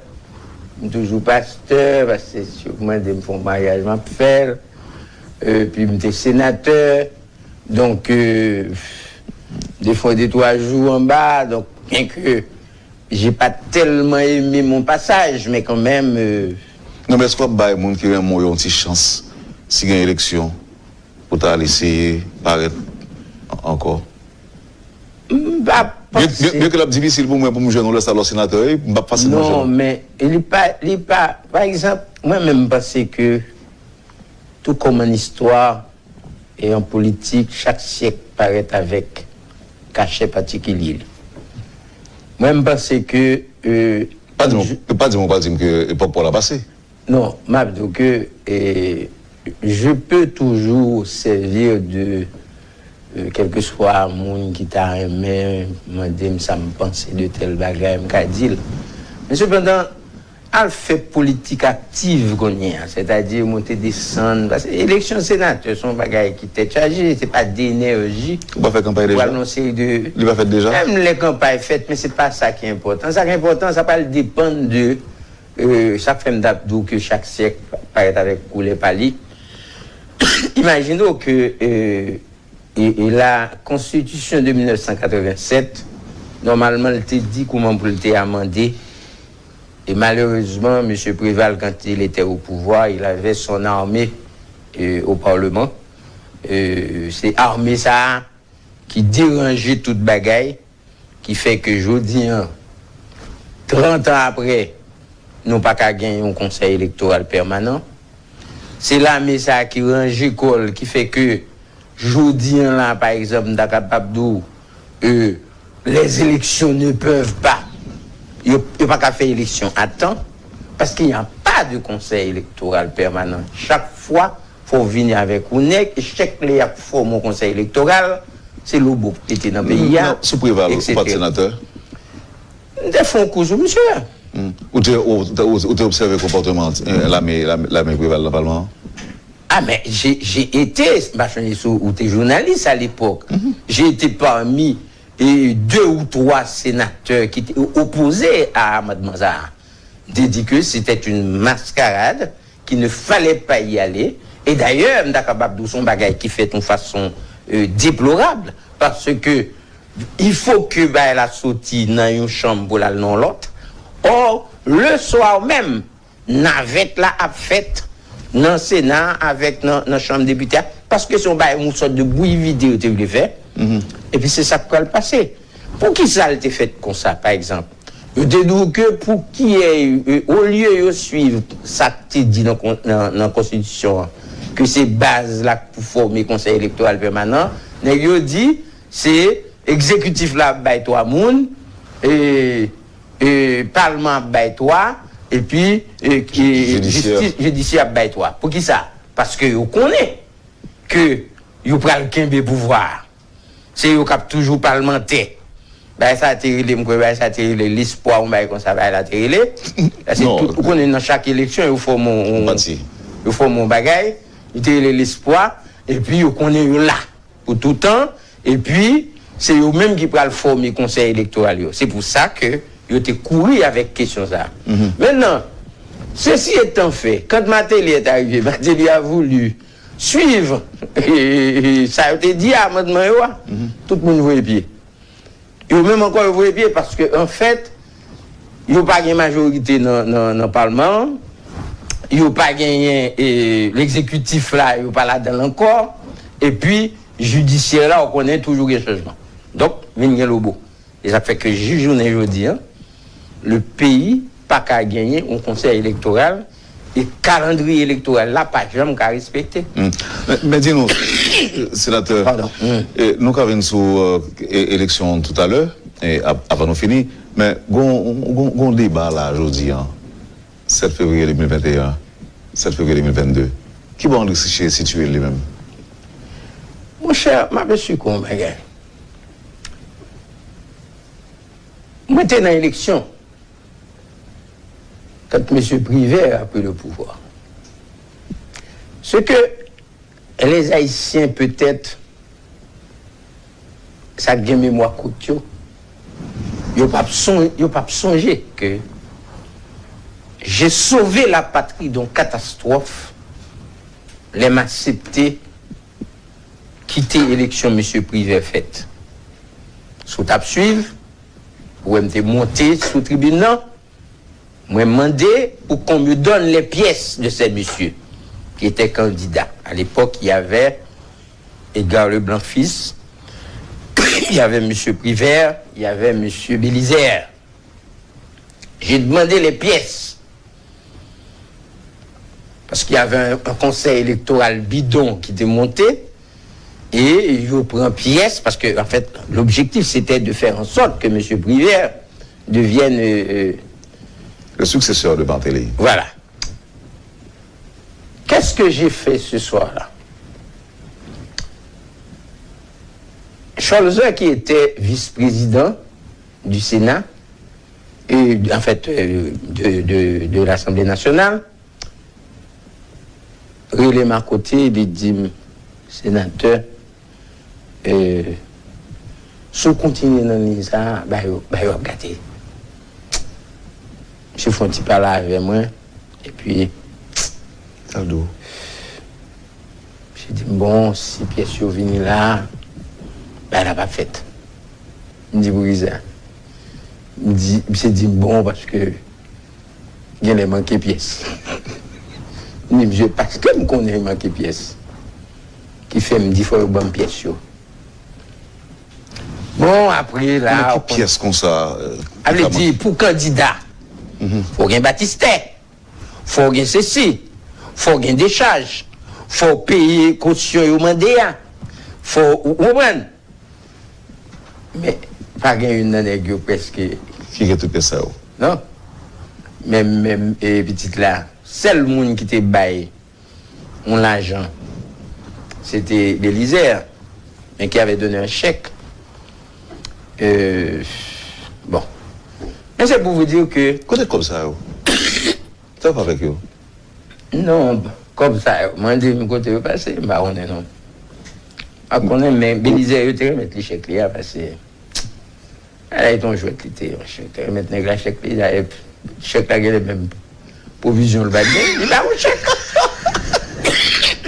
m toujou pastè, paske si w mande m fè yon maryaj, m ap fè l. Epi m te senatè. Donk, euh, defwa de twa jou anba, donk, byenke j'ai pas tellement aimé mon passage, mais quand même, euh, Non, men èske w ap bay moun ki renmen w yo yon ti chans si gen eleksyon pou ta al eseye parèt ankò? M pa Byen panse. Byen ke l ap difisil pou mwen pou m jwenn yon lòt alò senatè, wi, m p ap fasilman jwenn. Non, men li pa, li pa, pa egzanp, mwen menm m panse ke tou kòm an istwa e an politik, chak syèk parèt avèk kachè patikilye li. Mwen m panse ke euh, Pa di m, pa di m ou pral di m ke epòk pa w la pase. Non, m ap di w ke eh, je peux toujours servir de euh, kèlkeswa moun ki ta renmen mande m sa m panse de tèl bagay, m ka di l. Men sepandan, al fè politik aktiv kounye a, sètadi monte desann, paske eleksyon senatè se yon bagay ki tèt chaje, se pa de enèji. Ou pa fè kanpay Pral deja? Nan seri de Li pa fèt deja? Menm lè kanpay fèt, men se pa sa ki enpòtan. Sa ki enpòtan, sa pral depann de euh, sa k fè m t ap di w ke chak syèk parèt avèk koulè pa li. Imajine w ke euh, e, e la konstitisyon de mil nèf san katrevennsèt, nòmalman, l te di kouman pou l te amande. E malerezman, M. Préval, quand il était au pouvoir, il avait son armée euh, au Parlement. Euh, se ame sa a ki deranje tout bagay, ki fè ke jodi an, trant an apre, nou pa ka gen yon konsèy elektoral pèmanan. Se lame sa a ki ranje kò l, ki fè ke jodi an la, pa egzanp, m ta kapab di w, euh, les élections ne peuvent pas, yo, yo pa ka fè eleksyon a tan, paske y a pa de konsèy elektoral pèmanan. Chak fwa, fò w vini avèk ou nèg, e chak lè y ap fòme yon konsèy elektoral, se lobo k pete nan peyi a. Non, sou Preval, ou pa t senatè? M te fè yon kou sou misye. Ou te, ou, ou, ou te obsève konpòtman eh, lame, lame, lame Preval nan palman an? Ah, men, j'ai, j'ai été, m pa sonje si ou te jounalis à l'époque, j'ai été parmi eh, deux ou trois sénateurs qui étaient opposés à amendement sa a. M te di ke c'était une mascarade, qu'il ne fallait pas y aller. E dayè, m ta kapab di w se yon bagay ki fèt yon fason euh, deplorab, paske il faut que bagay la soti nan yon chanm pou l al nan yon lòt. Or, le soir menm, navèt la ap fèt nan Sena avèk nan, nan chanm depite a, paske se yon bagay, yon sòt de bouyi vide yo te vle fè. Epi se sa k pral pase. Poukisa l te fèt konsa, pa egzanp? Yo te di w ke pou kiyè, olye yo swiv sa k te di nan, nan, nan konstitisyon an, ke se baz la k pou fòme konsèy elektoral pèmanan, nèg yo di se egzekitif la ap bay twa moun, e, e, palman ap bay twa, epi e, e, jistis jidisyè ap bay twa. Poukisa? Paske yo konnen ke yo pral kenbe pouvwa a. Se yo k ap toujou palmantè. Bagay sa te rele, m kwè bagay sa te rele lespwa, yon bagay konsa bagay la te rele. Paske tout, ou konnen nan chak eleksyon, yo fòme yon, yo fòme yon bagay, li te rele lespwa, epi yo konnen yo la pou toutan, epi se yo menm ki pral fòme konsèy elektoral yo. Se pou sa ke yo te kouri avèk kesyon sa. Mentnan, ceci étant fait, quand Martelly est arrivé, Martelly a voulu suivre sa yo te di a amandman yo a, tout moun voye pye. Yo menm ankò yo voye pye paske anfèt, yo pa gen majorite nan, nan, nan palman an, yo pa genyen e, legzekitif la, yo pa ladan l ankò, epi jidisyè la, ou konnen toujou gen chanjman. Donk, vin gen lobo. E sa k fè ke jis jounen jodi an, le peyi pa ka genyen yon konsèy elektoral e kalandriye elektoral la pa janm ka respekte. Men di nou, senatè, nou ka vin sou eleksyon toutalè, avan nou fini, men gon deba la jodi an, sèt fevriye de mil venteyen, sèt fevriye de mil vennde. Kibò Andris Riché sitiye l li menm? Mon Monchè, m ap esplike w yon bagay. Mwen te nan eleksyon quand M. Privert a pris le pouvoir. Ce que les Haïtiens, peut-être, sa k gen memwa kout yo, yo p ap son, yo p ap sonje ke j'ai sauvé la patrie d'une catastrophe lè m aksepte kite eleksyon M. Privert fèt. Si w t ap swiv, ou wè m te monte sou tribin nan, mwen mande pour qu'on me donne les pièces de ces messieurs qui étaient candidats. À l'époque, il y avait Edgar Leblanc Fils, il y avait M. Privert, il y avait M. Bélizaire. J'ai demandé les pièces. Parce qu'il y avait un, un conseil électoral bidon qui était monté, et yo pran pyès, parce que, en fait, l'objectif, c'était de faire en sorte que M. Privert devienne, euh, euh, Le successeur de Martelly. Voilà. Qu'est-ce que j'ai fait ce soir-là? Cholzer, qui était vice-président du Sénat, et, en fait, euh, de, de, de l'Assemblée nationale, rele m akote, li di m, Senatè, euh, si w kontinye nan liy sa a, bagay yo, bagay yo ap gate. Misye fè yon ti pale avè mwen, epi Sa l di w? Misye di m, bon, si pyès yo vini la, bagay la p ap fèt. M di, poukisa? M di, misye di m, bon, paske genlè manke pyès. M di, misye, paske m konnen manke pyès, ki fè m di fò yo ban m pyès yo. Bon, apre la. Nan ki pyès konsa? A vle di, pou kandida, fò w gen batistè, fò w gen sesi, fò w gen dechaj, fò w peye kosyon yo mande a, fò w konprann. Men, pa gen youn nan nèg yo prèske. Ki gen tout pyès sa yo? Non. Menm, menm, e, pitit la, sèl moun ki te bay yon lajan, se te Belizaire, men ki avè done yon chèk. Euh, bon. Men se pou vous dire que. Kote kòb sa yo? Sa w fè avèk yo? Non, kòb sa yo. Mwen di m kote yo pase, m pa konnen non. M pa konnen, men Belizaire yo te remèt li chèk li a, pase. Ala e t on jwèt li te ye, monchè. Te remèt nèg la chèk li, dayè, chèk la genlè menm pwovizyon l pa t gen, li ba ou chèk.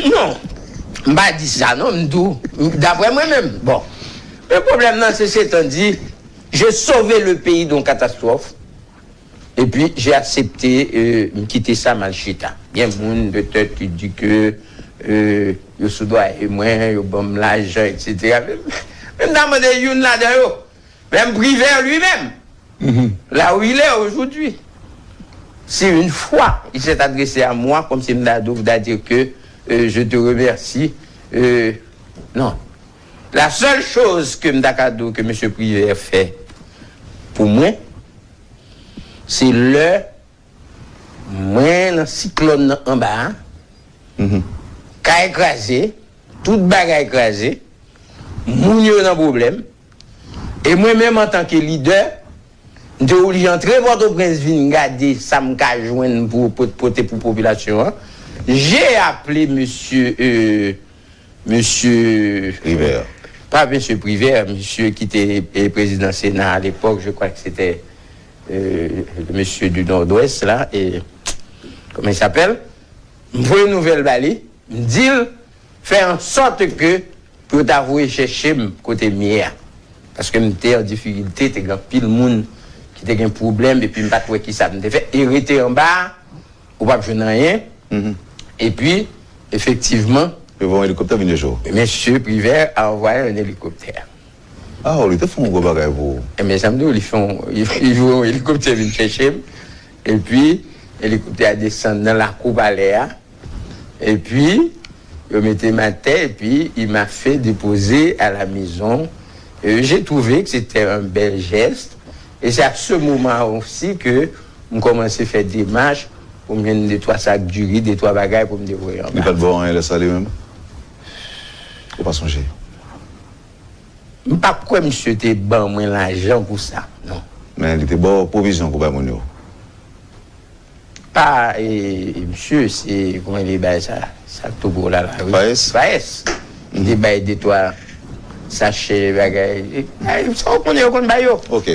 Non, m pa di sa non, m di w, daprè mwen menm, bon. Men pwoblèm nan, se, se tan di, j'ai sauvé le pays d'une catastrophe, et puis j'ai accepté, euh, m kite sa, m al chita. Gen moun, petèt, ki di ke, euh, yo soudoye mwen, yo ban m lajan, et cetera. Men, men m ta mande youn ladan yo, menm Privert li menm, là où il est aujourd'hui, si une fois il s'est adressé à moi, comme si m ta di w, m ta di ke, euh, je te remercie, euh, non. La seule chose ke m ta ka di w ke mesye Privert fè pou mwen, se lè mwen nan siklòn nan anba a, kay kraze, tout bagay kraze, moun yo nan pwoblèm, e mwen menm antanke lidè, m te oblije antre Pòtoprens vin gade sa m ka jwenn pou pot-, pote pou popilasyon an. J'ai appelé monsieur, euh, monsieur Privert. Pas monsieur Privert, monsieur qui était, euh, président Sénat à l'époque, je crois que c'était, euh, le monsieur du Nord-Ouest, là, et comment il s'appelle? M voye nouvèl ba li, m di l, fè an sòt ke pou yo ta voye chèche m kote m ye a. Paske m te an difikilte, te gen anpil moun ki te gen pwoblèm, epi m pa t wè kisa m te fè. E rete anba a, ou p ap jwenn anyen. Epi, efektivman, Yo voye yon elikoptè vin chèche w. Mesye Privert a anvwaye yon elikoptè. Ah, li te fè yon gwo bagay pou ou. Ebyen, sa m di w, li fè yon, li, li voye yon elikoptè vin chèche m. Epi, elikoptè a desann nan lakou palè a. Epi, yo mete m atè, epi il m'a fait déposer à la maison. Euh, j'ai trouvé que c'était un bel geste. Et c'est à ce moment aussi que m kòmanse fè demach pou m jwenn de twa sak diri, de twa bagay pou m te voye Li anba. pa t ba w anyen lè sa li menm? Ou pa sonje? M pa kwè misye te ban mwen lajan pou sa, non. Men li te ba w pwovizyon pou bay moun yo. Pa, e, misye, se, kòman li bay sa, sa k tou gwo la, la, wi. Faes? Faes. Li te bay de twa sachè bagay. E, e, sa w konnen, yo konn bay yo. Ok.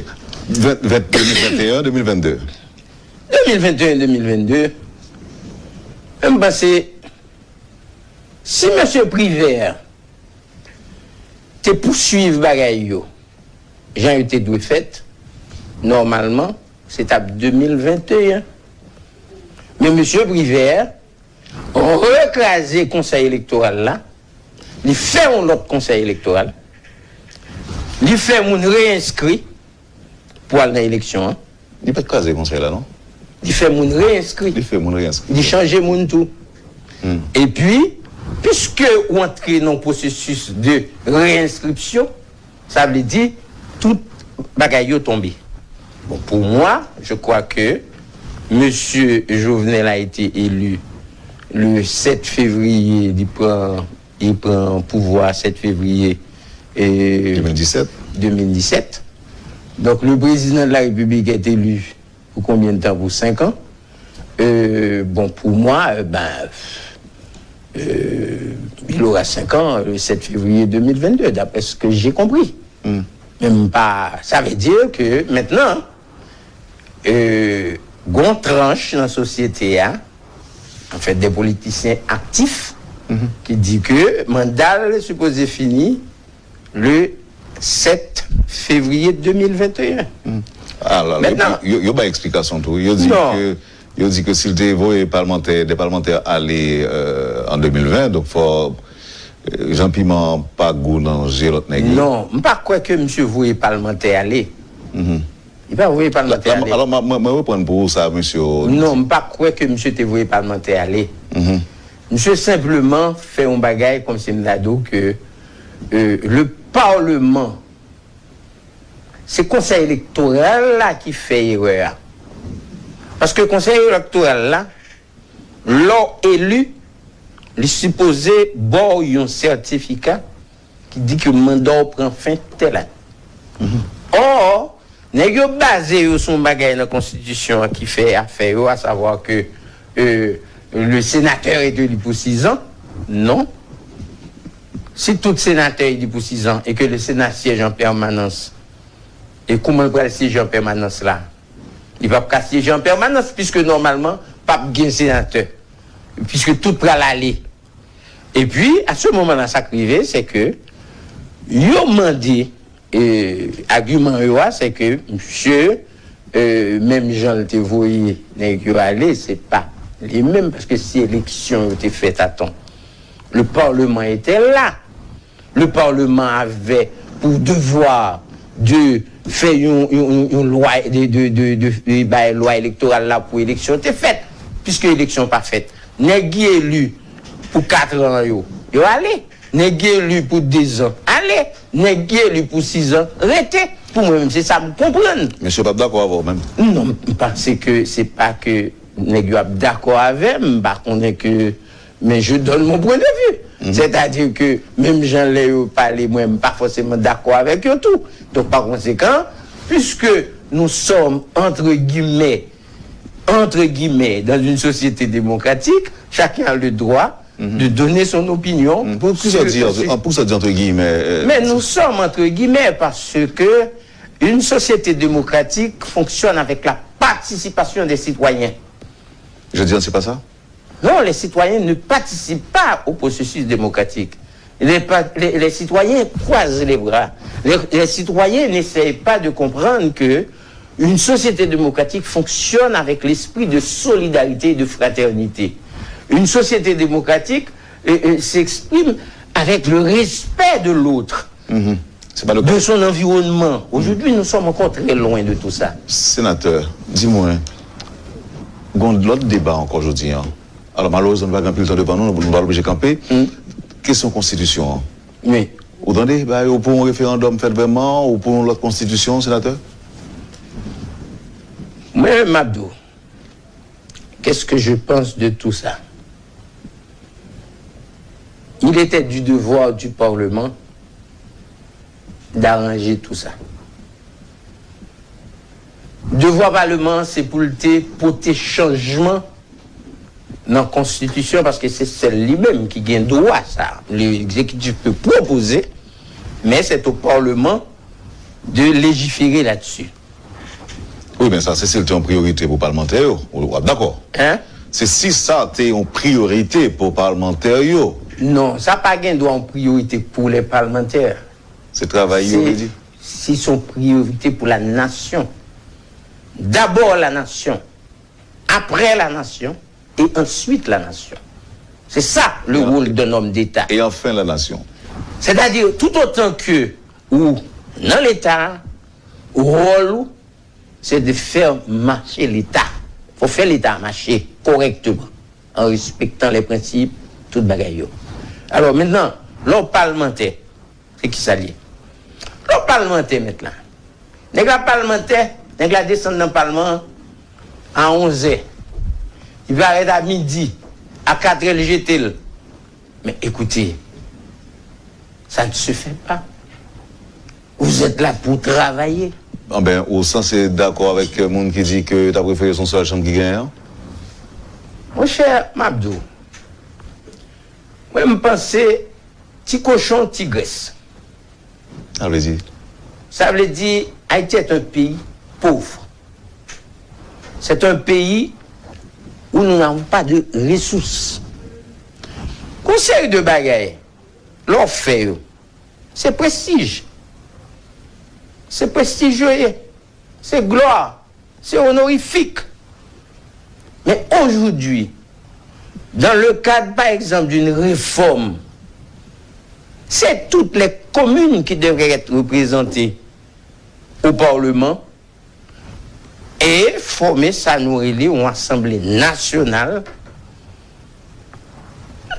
Ven, ven, de mil venteyen, de mil vennde. De mil venteyen, de mil vennde, m panse, si mesye Privè te pouswiv bagay yo, jan yo te dwe fèt, nòmalman, se t ap de mil venteyen. Men mesye Privè rekraze konsèy elektoral la, li fè yon lòt konsèy elektoral, li fè moun reyenskri pou al nan eleksyon an. Li pa t kraze konsèy la, non? Li fè moun reyenskri. Li fè moun reyenskri. Li chanje moun tou. Epi, piske ou antre nan pwosesis de reyenstriksyon, sa vle di tout bagay yo tonbe. Bon, pour moi, je crois que Monsieur Jovenel a été élu le sept février, li pran, li pran pouvwa sept février, euh, De mil disèt. de mil disèt. Donc, le président de la République est élu pour combien de temps? Pour cinq ans. Euh, bon, pour moi, euh, ben, euh, il aura cinq ans le sept février deux mille vingt-deux, d'après ce que j'ai compris. Men m pa, sa vle di ke mentnan, euh, gon tranch nan sosyete a, an fèt, de politisyen aktif, ki di ke manda l sipoze fini le sept février deux mille vingt et un. Alò, Mentnan, yo, yo bay eksplikasyon tou. Yo di Non. ke, yo di ke si l te voye palmantè, de palmantè ale, euh, an de mil ven, donk fò, euh, Jean Piment pa gou nan je lòt nèg yo. Non, m pa kwè ke misye voye palmantè ale. Li pa voye palmantè ale. Alò, mwen, mwen reprann pou ou sa, mesye. Non, m pa kwè ke misye te voye palmantè ale. Misye senpleman fè yon bagay kòmsi m ta di w ke, euh, le Parlement, se konsèy elektoral la ki fè erè a. Paske konsèy elektoral la, lè w eli, li sipoze ba w yon sètifika ki di ke manda w pran fen tèl ane. Ò, nèg yo baze yo sou yon bagay nan konstitisyon an ki fè afè yo, a savwa ke, euh, le sénateur est élu pour six ans. Non. Si tout senatè élu pour six ans et que le Sénat siège en permanence, e kouman l pral syeje an pèmanans la? Li p ap ka syeje an pèmanans, piske nòmalman, p ap gen senatè. Piske tout pral ale. Epi, a se moman la, sa k rive, se ke yo mande, e, agiman yo a, se ke misye, e, menm jan l te voye nèg yo ale, se pa li menm, paske si eleksyon yo te fèt a tan, le Parlement était là. Le Parlement avait pour devoir de fè yon, yon, yon, yon lwa, de, de, de, de, de bay lwa elektoral la pou eleksyon te fèt. Piske eleksyon pa fèt, nèg ki eli pou kat an yo, yo ale. Nèg ki eli pou dezan, ale. Nèg ki eli pou sizan, rete. Pou mwen menm, se sa m konprann. Mesye p ap dakò avè w menm. Non, m panse ke se pa ke nèg yo ap dakò avè m, m pa konnen ke, men je donne mon point de vue. Sètadi ke menm jan lè yo pale, mwen, m pa fòseman dakò avèk yo tou. Donk, pa konsekan, puiske nous sommes, entre guillemets, entre guillemets, dans une société démocratique, chacun a le droit de donner son opinion. Pou, pou sa di, pou sa di entre guillemets, euh, Mais nous sommes, entre guillemets, parce que une société démocratique fonctionne avec la participation des citoyens. Je dis, c'est pas ça? Non, les citoyens ne participent pas au processus démocratique. Les, pa- les- les citoyens croisent les bras. Les, les citoyens n'essayent pas de comprendre que une société démocratique fonctionne avec l'esprit de solidarité et de fraternité. Une société démocratique euh, euh, s'exprime avec le respect de l'autre, C'est pas le de cas. Son environnement. Aujourd'hui, nous sommes encore très loin de tout ça. Senatè, di mwen, gon lòt deba ankò jodi an. Alò, malerezman, nou pa gen anpil tan devan nou, nou, nou pa oblije kanpe. Kesyon konstitisyon an. Oui. Ou tande, ba, ou pou yon referandòm fèt vrèman, ou pou yon lòt konstitisyon, senatè? Mwen, m ap di w, qu'est-ce que je pense de tout ça? Il était du devoir du Parlement daranje tou sa. Devwa paleman an, se pou l te pote chanjman nan konstitisyon, paske se sèl li menm ki gen dwa sa. L'exécutif peut proposer, mais c'est au Parlement de légiférer là-dessus. Wi, men sa, se si l te yon priyorite pou palmantè yo, w ap dakò. Hein? Se si sa te yon priyorite pou palmantè yo. Non, sa pa gen dwa yon priyorite pou lè palmantè. Se travay yo, vle di? Si se yon priyorite pou la nasyon. D'abord la nation, après la nation et ensuite la nation. C'est ça le rôle d'un homme d'État. Et enfin la nation. C'est-à-dire, tout autant que ou nan Leta, wòl ou, c'est de faire marcher l'État. Faut faire l'État marcher correctement, en respectant les principes, tout bagay yo. Alors maintenant, lè w palmantè, se ki sa l ye? Lè w palmantè, mèt la. Nèg la palmantè, nèg la desann nan palman an a onzè. Li parèt a midi, a katrè l jete l. Men ekoute, ça ne se fait pas. Vous êtes là pour travailler. Anben, ou sanse dakò avèk moun ki di ke yo ta prefere se yon sèl chanm ki genyen an? Monchè, m ap di w, mwen, m panse ti kochon, ti grès. Sa vle di? Ça veut dire, Haïti est un pays pauvre. C'est un pays où nous n'avons pas de ressources. Gon seri de bagay, lè w fè yo, se prestij. Se prestij yo ye. Se glwa. Se onorifik. Mais aujourd'hui, dans le cadre, par exemple, d'une réforme, c'est toutes les communes qui devraient être représentées au Parlement et former sa nou rele yon asanble nasyonal.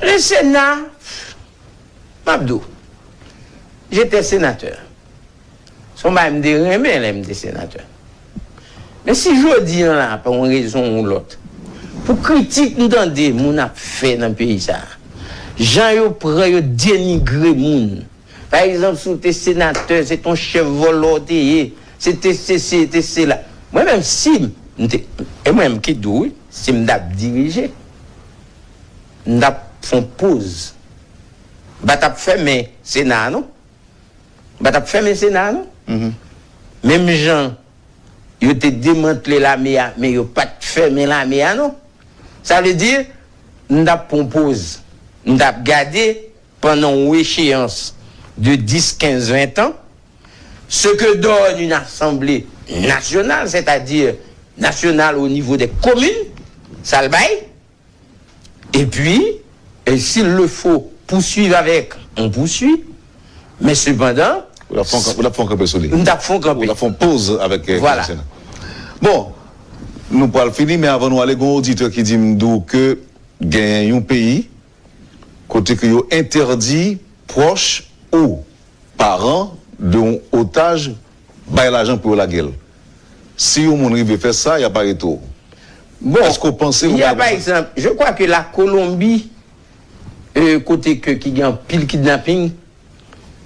Le Sénat, m ap di w, j'étais sénateur. Se yon bagay m te renmen lè m te senatè. Men si jodi a la, pou yon rezon ou lòt, pou kritik m tande moun ap fè nan peyi sa a, jan yo pran, yo denigre moun. Pa egzanp, si w te senatè, se t on chèf vòlò w te ye, se te sesi, se te sela. Mwen menm, si m te, e mwen menm ki di w wi, si m t ap dirije, m t ap fè yon poz. M pa t ap fèmen Sena a non. M pa t ap fèmen Sena a non. Menm jan yo te demantle lame a, men yo pa t fèmen lame a non. Sa vle di, m t ap pran yon poz, m t ap gade pandan yon echeyans de dis, kenz, ven tan, ce que donne une assemblée nationale, c'est-à-dire nationale au niveau des communes, sa l bay. Epi, et s'il le faut, poursuivre avec, on poursuit. Men sepandan, Ou t ap fè yon kanpe sou li. M t ap fè yon kanpe. Ou t ap fè yon poz avèk. Voilà. Bon, nou pral fini, men avan nou ale, gon oditè ki di m di w ke genyen yon peyi kote ke yo entèdi pwòch ou paran de yon otaj bay lajan pou yo lage l. Si yon moun rive fè sa, y ap arete w. Bon, Èske w panse yon il y a bagay par konsa? Exemple, je crois que la Colombie, euh, kote ke ki gen anpil kidnaping,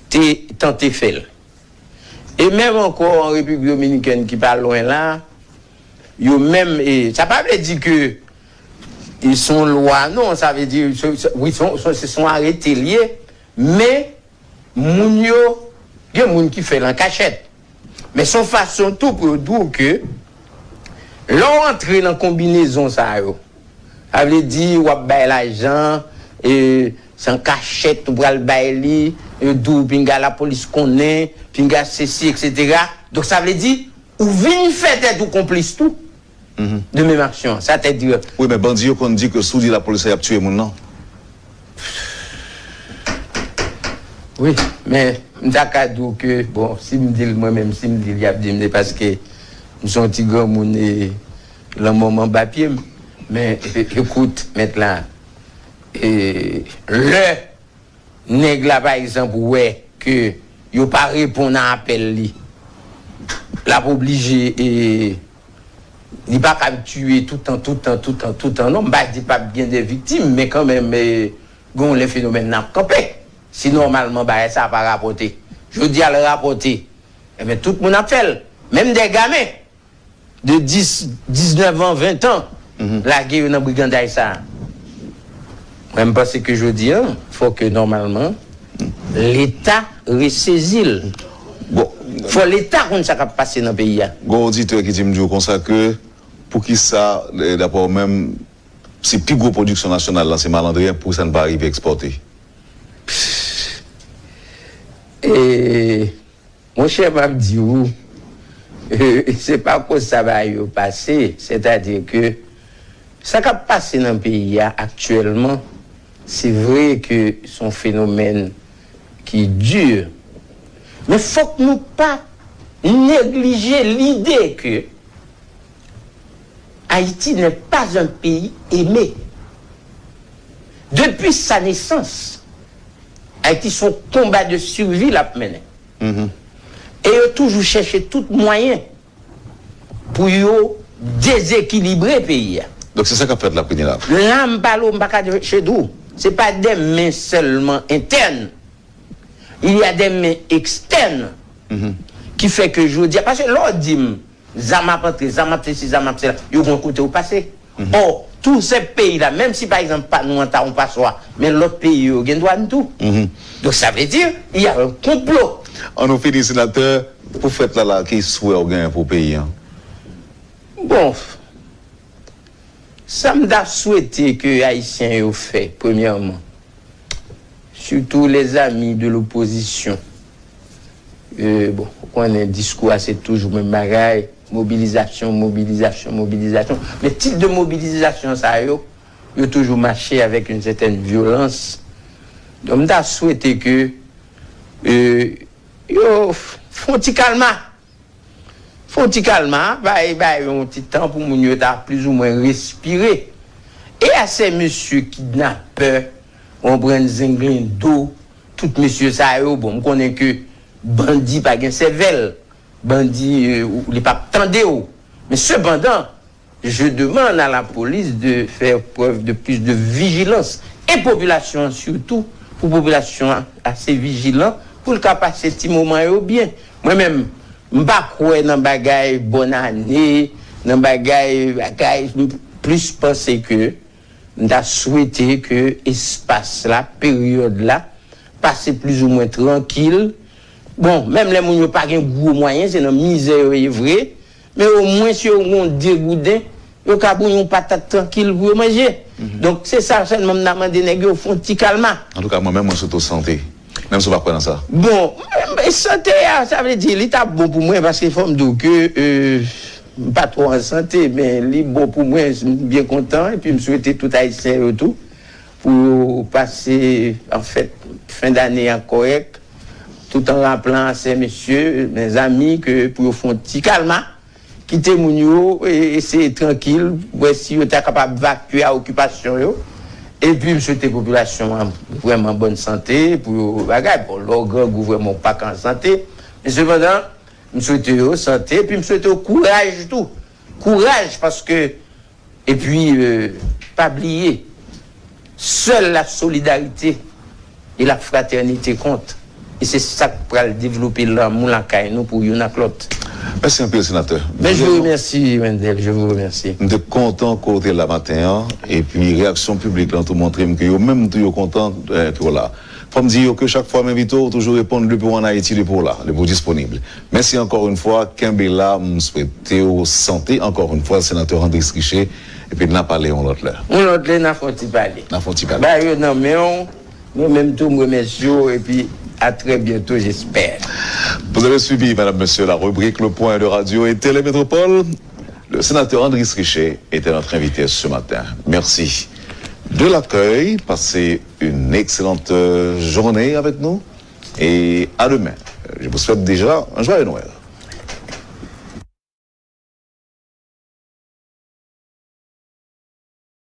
te tante fè l. E menm ankò an Repiblik Dominikèn ki pa lwen la, yo menm, e, sa pa vle di ke e se yon lwa non, sa vle di, se, se, wi, se yon- se- se yon arete l ye, men moun yo, gen moun ki fè l an kachèt. Men se yon fason tou pou yo di w ke lè w antre nan konbinezon sa yo, sa vle di w ap bay lajan, e, se an kachèt ou pral bay li, yo di w pinga lapolis konnen, pinga sesi, etsetera. Donk sa vle di, ou vin fè tèt ou konplis tou, de menm aksyon an. Sa te di. Wi, men bandi yo konn di ke si w di lapolis la, y ap tiye moun nan. Wi, men m ta ka di w ke, bon, si m di l, mwen menm, si m di l, y ap di m se paske m se yon ti granmoun e lanmò m anba pye m. Men, e- ekout, mèt la, e, lè nèg la, pa egzanp, wè ke yo pa reponn a apèl li, l ap oblije, e, li pa kab tiye toutan, toutan, toutan, toutan, non. M pa di p ap gen de viktim, men kanmenm, e, gen yon lè fenomèn nan ap kanpe. Si nòmalman bagay sa pa rapòte, Jodi a l rapòte. Ebyen, tout moun ap fè l. Menm dè gamin de dis, diznèf an, ven an, lage yo nan briganday sa a. Mwen, m panse ke jodi a, fò ke nòmalman, Leta resezi l. Bon, fò Leta konn sa k ap pase nan peyi a. Gon oditè ki di m di w konsa ke, poukisa, eh, daprè w menm, si pi gwo pwodiksyon nasyonal la se malandren, poukisa n pa rive ekspòte? E, monchè, m ap di w, se pa konsa bagay yo pase. Sètadi ke sa k ap pase nan peyi a aktyèlman, se vre ke se yon fenomèn ki di, men fòk nou pa neglije lide ke Haïti n'est pas un pays aimé. Depuis sa naissance, Ayiti se yon konba de survie l ap mennen. E yo toujou chèche tout mwayen pou yo dezekilibre peyi a. Donk, se sa k ap fèt la kounye a la. La, m pale w, m pa ka chede w. Se pa de men sèlman entèn. Il y a des men ekstèn ki fè ke jodi a, paske lè w di m, zam ap antre, zam ap sesi, zam ap sela, yo gon kote yo pase. Ò, tou se peyi la, menm si pa egzanp pa nou an ta yon paswa, men lòt peyi yo gen dwàn tou. Donk sa vle di, il y a un complot. An nou fini, senatè, pou fèt la la, ki swè w genyen pou peyi an? Bon, sa m ta swete ke Ayisyen yo fè, premyèman, sitou lèzami de lopozisyon, e, bon, ou konnen diskou a se toujou menm bagay, mobilizasyon, mobilizasyon, mobilizasyon. Men tip de mobilizasyon sa yo, yo toujou mache avèk yon sètèn vyolans. Donk, m ta swete ke, e, yo f-, fè yon ti kalma. Fè yon ti kalma, bay, bay yon ti tan pou moun yo ta plizoumwen respire. E a se mesye kidnapè, konprann, zenglendo, tout mesye sa yo, bon, m konnen ke bandi pa gen sèvèl, bandi, e, ou, li p ap tande w. Men sepandan, je demande à la police de faire preuve de plus de vigilance. E popilasyon an sitou, pou popilasyon an ase vijilan, pou l ka pase ti moman yo byen. Mwen menm, m pa kwè nan bagay bòn ane, nan bagay, bagay, m plis panse ke m ta swete ke espas la, peryòd la, pase plizoumwen trankil. Bon, menm lè moun yo pa gen gwo mwayen, se nan mizè yo ye vre, men omwen si yo gon de gouden, yo ka bouyi yon patat trankil pou yo manje. Donk, se sa sèlman m ta mande nèg yo, fè yon ti kalma. Antouka, mwen menm, mwen swete w sante. Menm si w pa kwè nan sa. Bon, men sante a, sa vle di, li t ap bon pou mwen, paske fò m di w ke, e, m pa twò an sante, men li bon pou mwen, m byen kontan, epi m swete tout Ayisyen yo tou, pou yo pase, anfèt, fen dane a kòrèk, tout an raplan a sè mesye, mezanmi, ke pou yo fè yon ti kalma, kite moun yo, e, eseye trankil, wè si yo ta kapab vakye a okipasyon yo. Epi m swete popilasyon an vrèman bòn sante, pou yo bagay. Bon, lè w grangou vrèman, w pa ka an sante. Men sepandan, m swete yo sante, epi m swete yo kouraj tou. Kouraj, paske, epi, e, pa bliye, seule la solidarité et la fraternité compte. E se sa k pral devlope lanmou lakay nou pou youn ak lòt. Mèsi anpil, senatè. Men je vous remercie, Wendell, je vous remercie. M te kontan ke w te la maten an, epi reyaksyon piblik lan tou montre m ke yo menm tou yo kontan, e, ke w la. Fò m di yo ke chak fwa m envite w, ou toujou reponn, depi w ann Ayiti, depi w la, depi w disponib. Mèsi ankò yon fwa, kenbe la, m swete w sante ankò yon fwa, senatè Andris Riché, epi n a pale yon lòt lè. Yon lòt lè, n a fè yon ti pale. N a fè yon ti pale. Ba yo nan men w, mwen menm tou, m remèsye w, epi à très bientôt, j'espère. Vous avez suivi, mesdames, messieurs, la rubrique Le Point de Radio et Télé Métropole. Le sénateur Andris Riché était notre invité ce matin. Merci de l'accueil. Passez une excellente, euh, journée avec nous. Et à demain. Je vous souhaite déjà un joyeux Noël.